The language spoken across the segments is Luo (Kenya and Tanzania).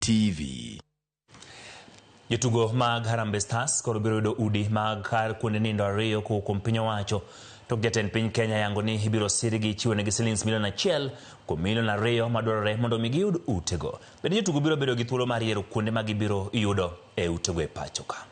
TV. Jotugo mag Harambee Stars koro biro yudo udi mag kar kuonde nindo ariyo kowuok kuom piny owacho. Tok jatend piny Kenya yango ni ibiro sirgi chiwonegi silings milion achiel kuom milion ariyo madwarore mondo mi giyud utego. Bende jotugo biro bedo gi thuolo mar yiero kuonde ma gibiro yudo e utego e pacho ka.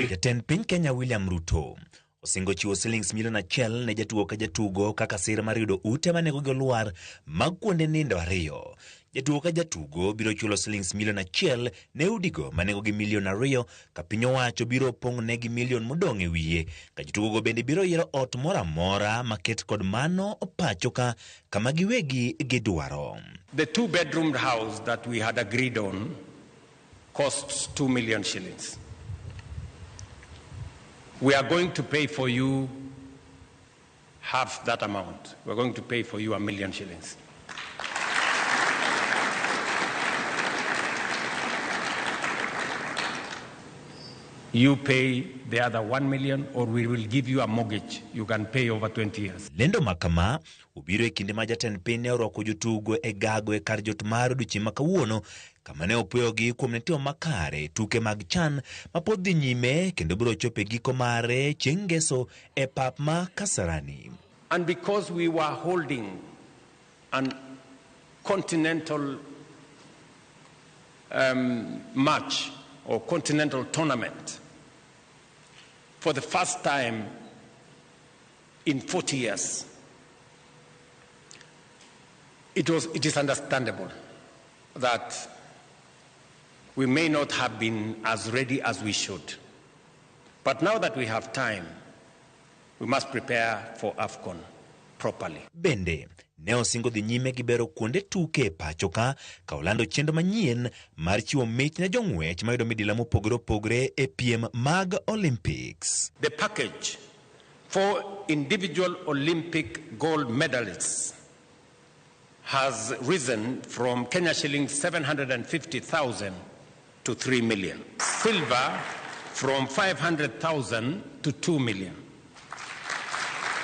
Jatend piny Kenya William Ruto osingo chiwo silings milion achiel ne jatugo ka jatugo kaka sir mar yudo ute ma nengogi olwar mag kuonde nindo ariyo. Jatugo ka jatugo biro chulo silings milion achiel ne udigo ma nengogi milion ariyo ka piny owacho biro pong'negi milion modong' e wiye ka jotugogo bende biro yiero ot moro amora maket kod mano pacho ka kama giwegi gidwaro. The two-bedroom house that we had agreed on costs 2 million shillings. We are going to pay for you half that amount. We're going to pay for you 1 million shillings. You pay the other 1 million, or we will give you a mortgage you can pay over 20 years. Lendo ma kama obiro e kinde ma jatend piny ne orwako jotugo e gago e kar jot mar odiochieng' ma kawuono kama ne opuoyogi kuom ne timo makare e tuke mag CHAN ma pod dhi nyime kendo biro chopo e giko mare chieng' ngeso e pap ma Kasarani. And because we were holding an continental match or continental tournament for the first time in 40 years, it is understandable that we may not have been as ready as we should. But now that we have time, we must prepare for AFCON properly. Bende ne osingo dhi nyime gi bero kuonde tuke e pacho ka ka olando chenro manyien mar chiwo mich ne jong'wech mayudo midila mopogore opogore e piem mag Olympics. The package for individual Olympic gold medalists has risen from Kenya shillings 750,000 to 3 million. Silver from 500,000 to 2 million.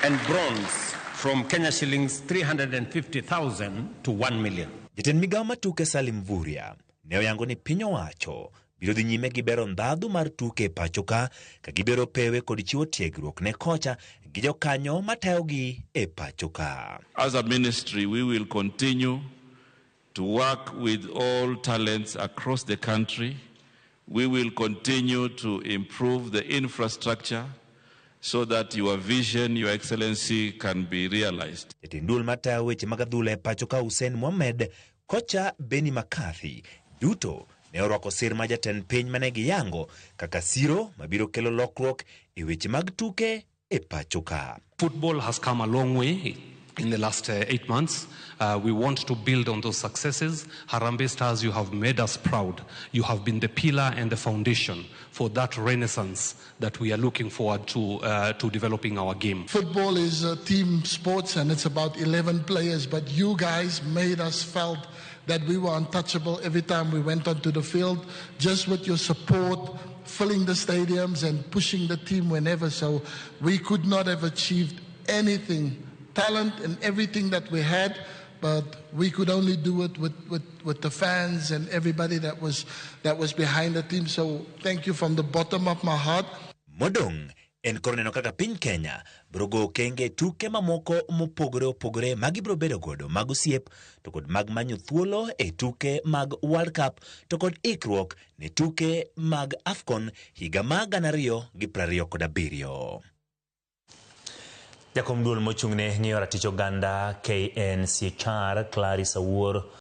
And bronze from Kenya shillings 350,000 to 1 million. Jatend migawo mar tuke Salim Mvurya ne oyango ni piny owacho biro dhi nyime gi bero ndhadhu mar tuke e pacho ka ka gibero pewe kod chiwo tiegruok ne kocha gi jokanyo matayogi e pacho ka. As a ministry, we will continue to work with all talents across the country. We will continue to improve the infrastructure so that your vision, Your Excellency, can be realized. Jatend duol matayo weche mag adhula e pacho ka Hussein Mohamed, kocha Benny McCarthy duto ne orwako sir ma jatend piny mane giyango kaka siro mabiro kelo lokruok e weche mag tuke e pacho ka. Football has come a long way in the last 8 months. We want to build on those successes. Harambee Stars, you have made us proud. You have been the pillar and the foundation for that renaissance that we are looking forward to developing our game. Football is a team sports and it's about 11 players, but you guys made us felt that we were untouchable every time we went onto the field, just with your support, filling the stadiums and pushing the team whenever. So we could not have achieved anything, talent and everything that we had, but we could only do it with the fans and everybody that was behind the team. So thank you from the bottom of my heart. Modong' en koro neno kaka piny Kenya biro go okenge e tuke mamoko mopogore opogore ma gibiro bedo godo mag osiep to kod mag manyo thuolo e tuke mag World Cup to kod ikruok ne tuke mag AFCON higa mar 2027. Jakom duol mochung'ne ng'iyo ratich oganda KNCHR Clarice Awuor.